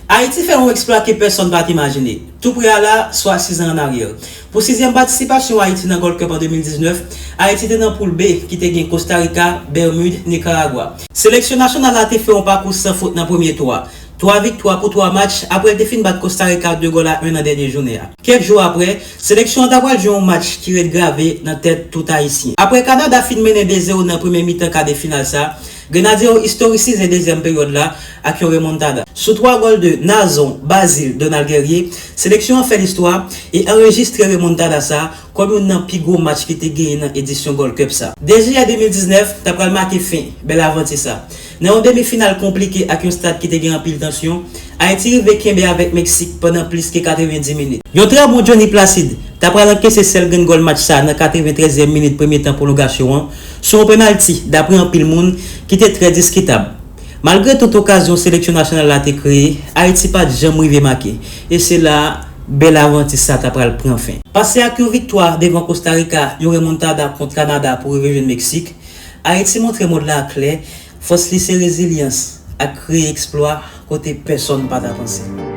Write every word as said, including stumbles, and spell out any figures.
Ayiti fè yon eksplwa ke pèsonn pa t imajine. Tou pre a la, swa sizan annaryè. Pou sizyèm patisipasyon Ayiti nan Gold Cup an de mil diznèf, Ayiti te nan poul B ki te gen Kosta Rika, Bèmid, Nikaragwa. Seleksyon nasyonal la te fè yon pakou san fot nan premye tou a. Twa viktwa pou twa match apre l te fin bat Kosta Rika de gòl a en nan dènye jounen an. Kèk jou apre, seleksyon an ta pral jwe yon match ki ret grave nan tèt tout Ayisyen. Apre Kanada fin mennen de zewo nan premye mitan ka de final sa, Grenadye yo istorisize dezyèm peryòd la ak yon remontada. Sou twa gòl de Nazon, Bazil, Donald Guerrier, seleksyon an fè listwa e anrejistre remontada sa kòm youn nan pi gwo match ki te genyen nan edisyon Gold Cup sa. De jiyè de mil diznèf ta pral make fen bèl avanti sa. Nan yon demi final konplike ak yon stad ki te gen anpil tansyon, Ayiti rive kenbe avèk Meksik pandan plis ke katrevenndis minit. Yon trè bon Johnny Placide ta pral ankese sèl grenn gòl match sa nan katreventrèzyèm minit premye tan pwolongasyon an, sou yon penalti, dapre anpil moun, ki te trè diskitab. Malgre tout okazyon seleksyon nasyonal la te kreye, Ayiti pa t janm rive make, e se la a bèl avanti sa ta pral pran fen. Pase ak yon viktwa devan Kosta Rika, yon remontada kont Kanada pou rive jwenn Meksik, Ayiti montre mond la klè, fòs li se rezilyans ak kreye eksplwa kote pèsonn pa ta panse.